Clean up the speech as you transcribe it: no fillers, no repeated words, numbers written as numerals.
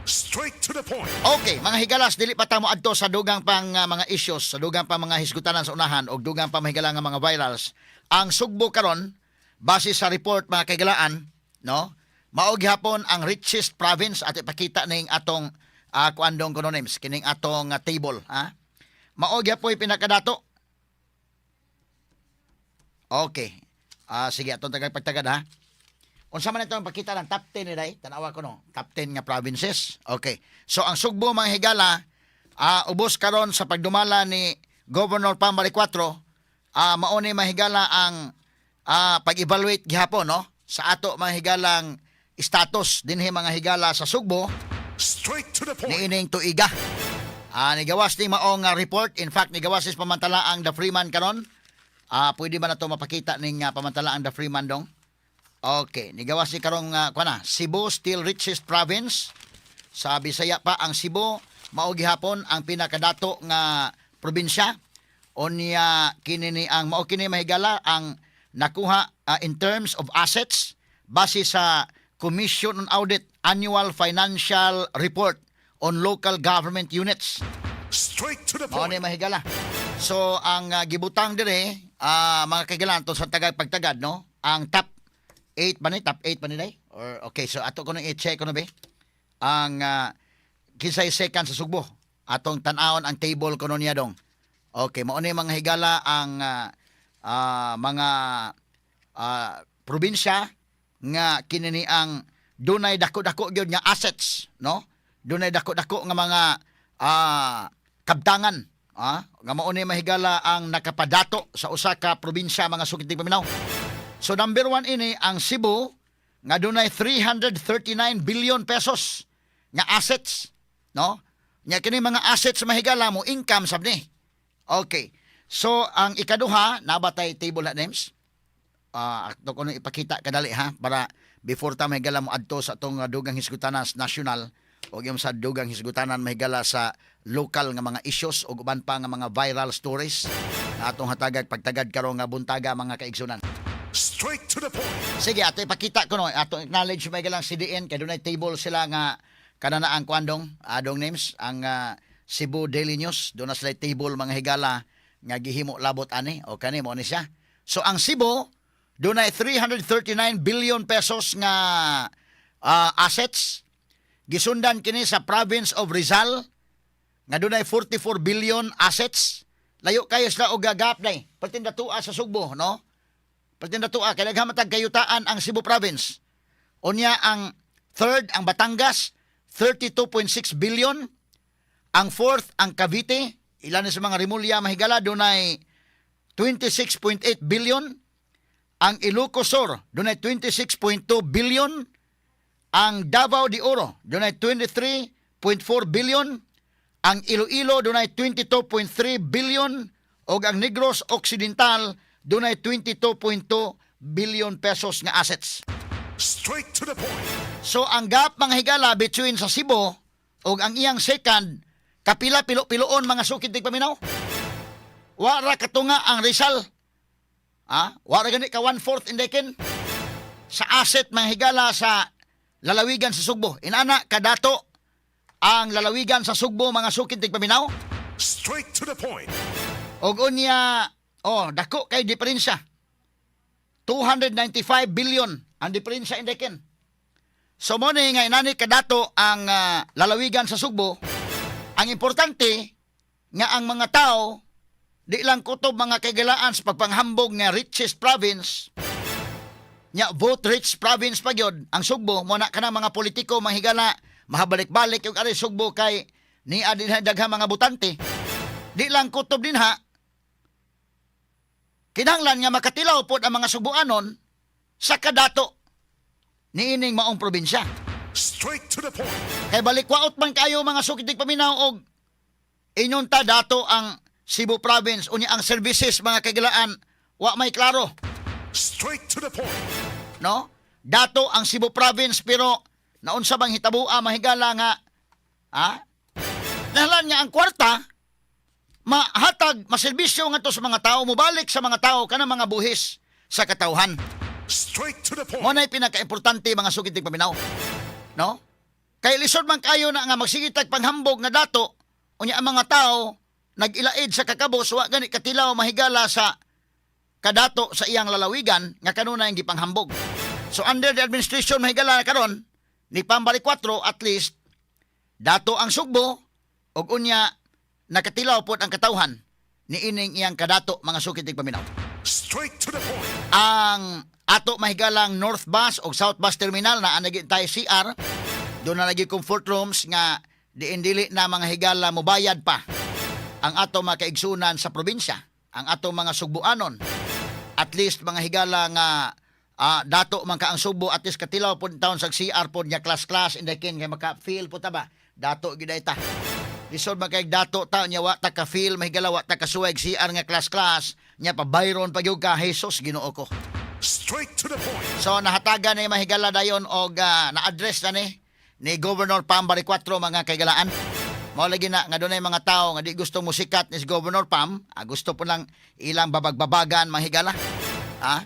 Straight to the point. Okay, mga higalas, dili pa ta mo adto sa dugang pang mga issues, sa dugang pang mga hisgutanan sa unahan og dugang pang mahigala nga mga virals. Ang Sugbo karon, base sa report, mga kahigalaan, no? Mao gihapon ang richest province at ipakita ning atong kuandong kuno names, kining atong table, ha? Mao gyapon pinakadato. Okay. Sige, atong tagad pagtagad, ha. Unsa man ito ang pakita ng top 10 ni day? Tanawa ko no. Top 10 nga provinces. Okay. So ang Sugbo, mga higala, ubos karon sa pagdumala ni Governor Pam Baricuatro, mao ni, mahigala, ang pag-evaluate gihapon, no, sa ato, mga higalang status dinhi, mga higala, sa Sugbo Straight to the point. Niining tuiga. Nigawas ni maong report. In fact, nigawas is pamantala ang The Freeman karon. Pwede ba na to mapakita ning pamantala ang The Freeman dong? Okay, nigawas ni karong kuan na, Cebu still richest province. Sa Bisaya pa, ang Cebu mao gihapon ang pinakadato nga probinsya. Unya kini ni ang mao kini, mahigala, ang nakuha in terms of assets base sa Commission on Audit Annual Financial Report on Local Government Units. Straight to the Mao ni, point. Mahigala. So ang gibutang dire, mga kahigalaan, to sa tagad pagtagad, no? Ang top 8 ba ni? Top 8 ba ni day? Or okay, so ato ko nang i-check ko na be. Ang kinsay second sa Sugbo. Atong tan-awon ang table kuno niya dong. Okay, mao ni, mga higala, ang mga probinsya nga kini ni ang dunay dako-dako gyud nga assets, no? Dunay dako-dako nga mga kabtangan, nga mao ni, mahigala, ang nakapadato sa usa ka probinsya, mga sukit paminaw. So number one ini ang Cebu nga dunay 339 billion pesos nga assets, no? Nya kini mga assets, mahigala, mo income sab ni. Okay. So ang ikaduha, nabatay table na names. Ato ko nang ipakita kadali, ha, para before ta, mahigala, mo adto sa atong dugang hisgutanan national o yung sa dugang hisgutanan, mahigala, sa local nga mga issues o uban pa nga mga viral stories na atong hatagag pagtagad karon nga buntaga, mga kaigsunan. Straight to the point. Sige, ato ipakita ko no, ato acknowledge may galang CDN kay dunay table sila nga kanana ang kuandong adong names ang Cebu Daily News, doon na sila table, mga higala, nga gihimo labot ani o kani mo ni siya. So ang Cebu dunay 339 billion pesos nga assets. Gisundan kini sa province of Rizal nga dunay 44 billion assets. Layo kayo sila og gap day. Pertindatua sa Sugbo, no? Pertindatua kay daghan man tag kayutaan ang Cebu province. Unya ang third ang Batangas, 32.6 billion. Ang fourth ang Cavite, ilan sa mga Remulla, mahigala, dunay 26.8 billion. Ang Ilocos Sur dunay 26.2 billion. Ang Davao de Oro dunay 23.4 billion. Ang Iloilo dunay 22.3 billion ug ang Negros Occidental dunay 22.2 billion pesos nga assets. Straight to the point. So ang gap, mga higala, between sa Cebu ug ang iyang second, kapila pilo-piloon, mga sukid tigpaminaw. Wara katunga ang Rizal. Wara gani ka one-fourth indekin sa asset, mga higala, sa lalawigan sa Sugbo. Inana kadato ang lalawigan sa Sugbo, mga sukid tigpaminaw. Straight to the point. Og unya, oh, dako kay diferensya. 295 billion ang diferensya indekin. So mo ni nga inani kadato ang lalawigan sa Sugbo. Ang importante nga ang mga tao di lang kutob, mga kahigalaan, sa pagpanghambog nga richest province nya vote rich province pa gyud ang Sugbo mo na kanang mga politiko, mga higala, mahabalik-balik yung ari Sugbo kay ni adin daghang mga botante. Di lang kutob din ha, kinahanglan nga makatilaw pod ang mga Sugboanon sa kadato niining maong probinsya. Straight to the point. Kay balikwaot man kayo, mga sukitig paminaw, og inyon ta dato ang Cebu province, unya ang services, mga kahigalaan, wa may klaro. Straight to the point. No? Dato ang Cebu province pero naunsa bang hitabua, mahigala, nga Nahalan nga ang kwarta mahatag, maserbisyo ngadto sa mga tao, mobalik sa mga tao kanang mga buhis sa katawhan. Straight to the point. Mo na'y pinaka-importante, mga sukid paminaw. No? Kay lisod man kayo na nga magsige tag panghambog nga dato, unya ang mga tao nag-ilaid sa kakabos, wa gani katilaw, mahigala, sa kadato sa iyang lalawigan nga kanunay ang gipanghambog. So under the administration, mahigala, karon ni Pam Baricuatro, at least dato ang Sugbo ug unya nakatilaw pod ang katawhan ni ining iyang kadato, mga suki tigpaminaw. Straight to the point. Ang ato mahigalang North Bus o South Bus Terminal na anagi tayo CR, doon na lagi comfort rooms nga diin dili na, mga higala, mobayad pa ang ato mga kaigsunan sa probinsya, ang ato mga Sugbuanon. At least, mga higala, nga dato man ka ang Sugbo, at least katilaw pod taon sa CR pod nga class class inday kin kay maka-feel po ta ba dato gyud ta. Lisod man kay dato ta nya wa ta ka feel, mahigala, wa ta kasuway CR nga class class nya pa bayron pa gyud ka. Jesus, Ginoo ko. Straight to the point. So nahatagan ni, mahigala, dayon og na-address na ni Governor Pam Baricuatro, mga kaigalaan. Mao lagi na nga dunay mga tao nga di gusto musikat ni si Governor Pam, gusto po lang ilang babagbabagan, mahigala. Ha?